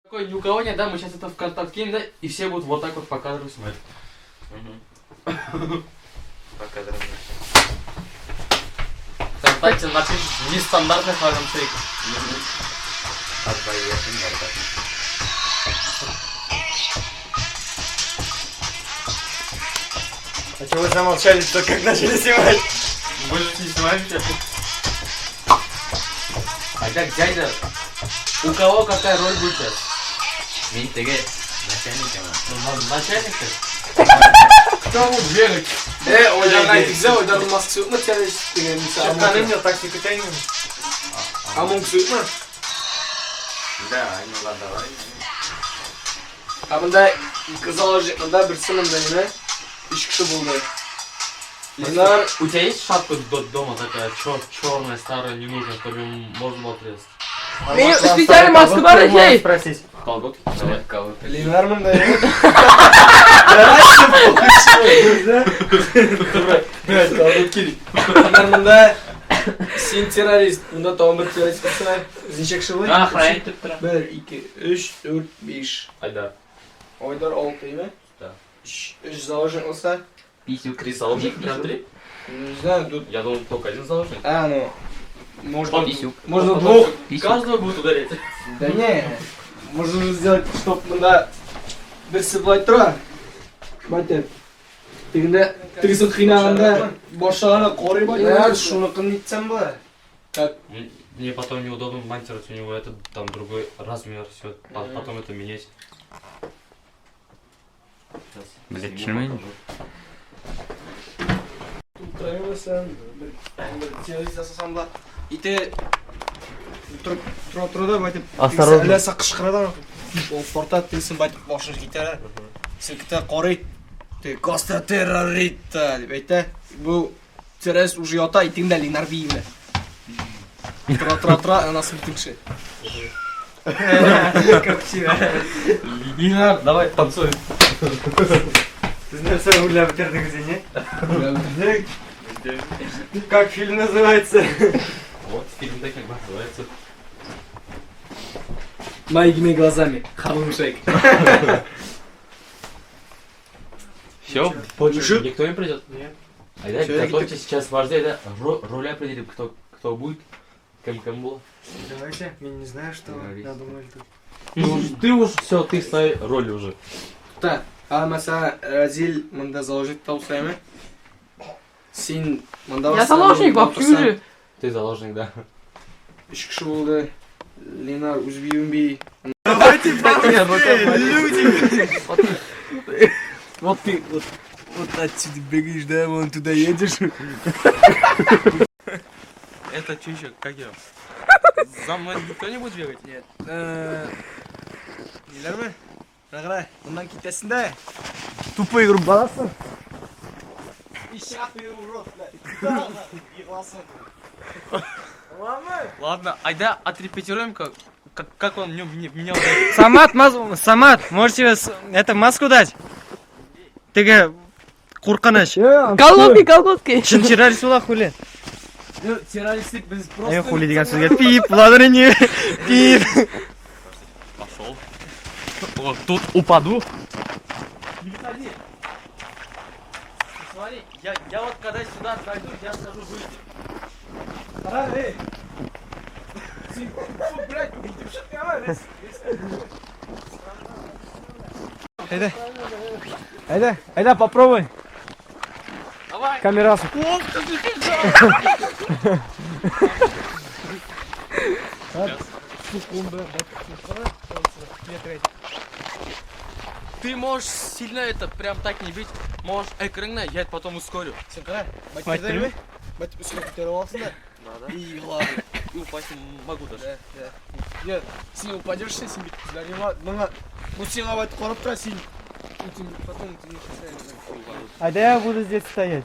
Такой, ни у кого нет, да, мы сейчас это в контакт кинем, да, и все будут вот так вот по кадру смотреть. По кадрам. ВКонтакте напишешь нестандартный Harlem Shake. А чего вы замолчали, что как начали снимать? Мы же не снимаемся. Хотя дядя, у кого какая роль будет сейчас? Мин теге начальник ама. Ну, начальник ты? Кто будет бегать? Ойдан әйтегез, ойдан маскасы юкмы террорист дигән нәрсә? Чыкканым юк, такси көтә инде. Амонг юкмы? Да, ну ладно, давай. Ә монда ике заложник, монда берсе монда нимә? Өч кеше булды. Ленар, У тебя есть шапка дома такая черная, старая, ненужная, чтобы можно было отрезать? Минем специальный маска бар, эй! Спросить. Колготки? Давай. Кого-то. Ленар монда нимә? Блядь, колготки. Ленар монда. Син террорист, монда тагын бер террорист булса, ничә кеше булды? Охранять итеп тора. 1, 2, 3, 4, 5. Айдар. Айдар 6 име? Да. Өч заложник булса, Писюк. Три заложника? Прям три? не знаю, тут. Я думал, только один заложник. А, ну. Можно, Писюк. можно двух. Писюк. Каждого будет ударять. Да не, можно же сделать, чтоб монда берсе болай тора. Батя. Тегендә тегесен кыйнаганда башлаганы карый батя. Шуныкын нитсәм була. Так, Мне потом неудобно монтировать, у него этот там другой размер, все, потом это менять. Сейчас. Блядь, сниму, чё покажу. Тутыраймасам, бер бер террорист ясасам була. Ите торып тора тора да батя. Осторожно. Әллә кычкыра да. Ул тарта тегесен батя башын китәрә. Селкетә карый. Теге Коста террориста дип әйтә. Бу террорист уже ята, итеңдә Ленар бии. Тора тора тора, анасын бөтен кеше. Как тебя? Ленар, давай танцуй. Сез нәрсә уйлап бетердегез, не? Как фильм называется? Вот фильм так как называется. Моими глазами. Харлем Шейк. Все, больше никто не придет? Нет. Айда, Всё, готовьте сейчас вождей, да? Роли определим, кто будет, кем кем был. Давайте, я не знаю, что Договорились. надумали тут. Ты уж все, ты свои роли уже. Та, а мәсәлән, Разил монда заложник булса, Син монда Я заложник вообще уже. Ты заложник, да. Өч кеше булды. Ленар үз биюен бии. Давайте побыстрее, люди! Вот ты вот вот отсюда бегаешь, да, вон туда едешь. Это что еще, как я? За мной никто не будет бегать? Нет. Ниләрме? Рагра, моннан китәсең дә. Тупой игру баласың. Ишак в рот, блядь. Егыласың. Ладно, айда отрепетируем, как он меня ударит. Самат, Самат, можете это маску дать? Теге куркыныч. Колготки, колготки. Чын террорист була хули. Террорист без просто. Ай, хули дигән сүзгә пип, ладыр не. Пип. Пошел. Вот тут упаду. Не выходи. Смотри, я вот когда сюда дойду, я скажу выйти. Кара, эй. Син, фу, блядь, китеп чыккан, Әйдә. Әйдә, әйдә, попробуй. Давай. Камерасу. Ты можешь сильно это прям так не бить. Можешь экранно, я это потом ускорю. Син кара, бать Бать өскә күтәреп аласың да. Да, И егыласың. И упасть могу даже. Да, да. Нет, син упадешь, син бит күзләрең моңа бу сиңа бать карап тора, син потом ты не А да я буду здесь стоять.